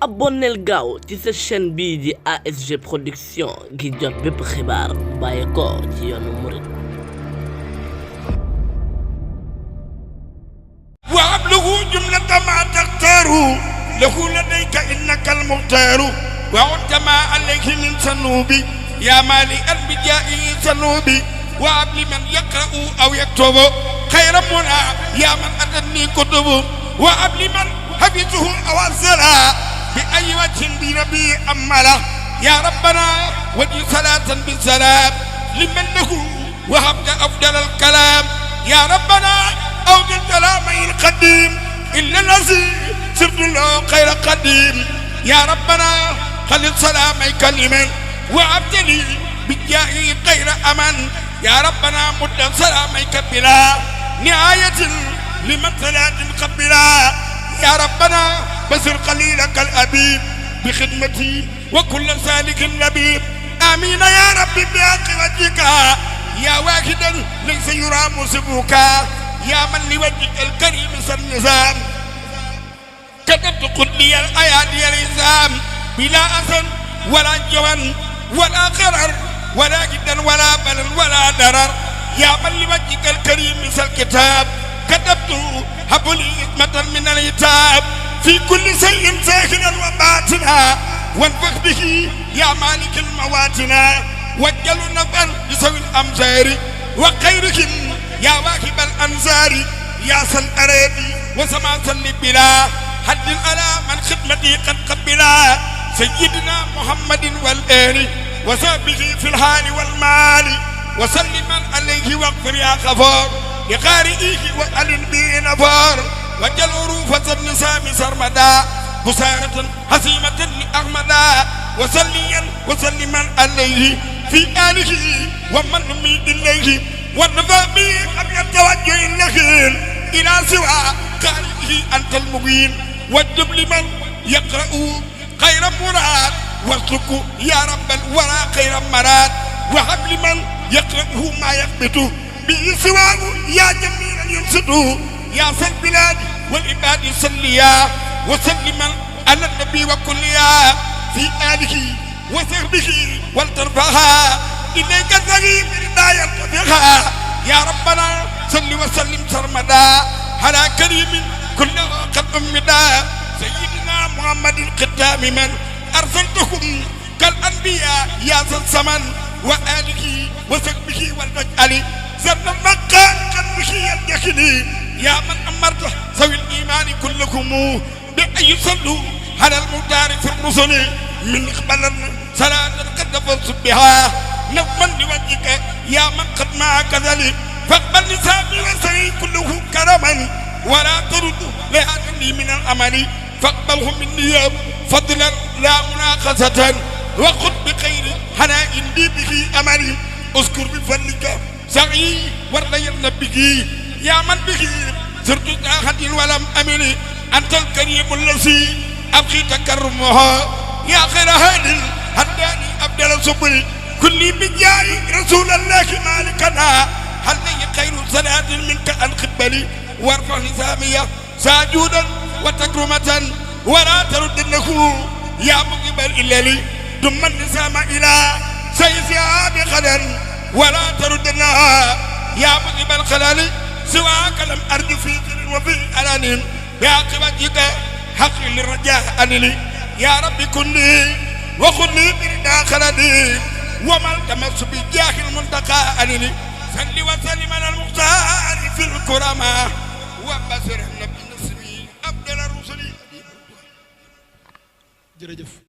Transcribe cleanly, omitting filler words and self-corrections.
abonneel gaaw ci sa chaîne bii di ASG Production ngir jot bépp xibaar bàyyi ko ci yoonu murid wa abluhu jumlata ma taxtaaru lahu ladayka innaka almuxtaaru wa unta ma alayhi min sanubi ya mali albijaa'i sanubi wa abli man yaqra'u aw yaktubu xayra muna ya man atanni kutubu wa abli man hafizuhu aw azala bi ay wajhin bi nabi amala ya rabbana wajhi salatan bi salam liman lahu wahabta afdal alkalam ya rabbana awdi kalamay alqadim illa lazi sirtu lahu khayra qadim ya rabbana khalil salamay kaliman wa abdali bijaahi khayra aman ya rabbana mudda salamayka bila nihayatin liman salatin qabila ya rabbana بسر قليلك الأبيب بخدمتي وكل سالك لبيب آمين يا ربي بحق وجهك يا واحدا ليس يرى مسبوك يا من لوجهك الكريم سنزام كتبت قدلي الأيادي الإنسان بلا أثر ولا جوان ولا قرر ولا جدا ولا بلن ولا درر يا من لوجهك الكريم الكتاب كتبت هب لي حكمة من الكتاب في كل شيء ساكنا وباطنا وانفخ به يا مالك المواتنا وجل نفعا لسوي الامزار وخيرهم يا واهب الانصار يا سل ارادي وسما سل بلا حد على من خدمتي قد قبلا سيدنا محمد والآل وصحبه في الحال والمال وسلم عليه واغفر يا غفار لقارئه وأل به نفار وجل عروف النسام سرمدا بسارة حسيمة لأحمدا وسليا وسلما عليه في آله ومن من إليه والنفع به قبل التوجه النخيل إلى سوى خالقه أنت المبين واجب لمن يقرأ خير مراد واسلك يا رب الورى خير مراد وهب لمن يقرأه ما يثبت به سواه يا جميلا ينصته يا سل البلاد والعباد صليا وسلما على النبي وكليا في آله وصحبه ولترفعها إليك الزغيب لا يرتفعها يا ربنا صل وسلم سرمدا على كريم كله قد أمدا سيدنا محمد القدام من أرسلتكم كالأنبياء يا ذا الزمن وآله وصحبه والمجال زمن المكان قلبه يدخلي يا من أمرت ذوي الإيمان كلكم بأن يصلوا على المختار في الرسل من إقبال صلاة قد فزت بها نظما لوجهك يا من قد ما كذلك فاقبل لساني وسعي كله كرما ولا ترد لأجلي من الأمل فاقبله مني فضلا لا مناقصة وخذ بخير حناء لي به أملي اذكر بفضلك سعي ورلي به يا من به سرت أحد ولم أمل أنت الكريم الذي أبغي تكرمها يا خير هاد هداني أبدل سبل كل بجاي رسول الله مالكنا هل لي خير صلاة منك أن قبلي وارفع نسامية ساجودا وتكرمة ولا تردنه يا مقبل إلا لي ثم النسام إلى سيسيا بخلل ولا تردنها يا مقبل خلالي سواك لم أرجو في سر وفي ألان بعاقبتك حق للرجاء أنني يا رب كن لي وخذ لي بردا خلدي وما التمس بجاه المنتقى أنني صل وسلم على المختار في الكرماء وبشر النبي نسمي أفضل الرسل.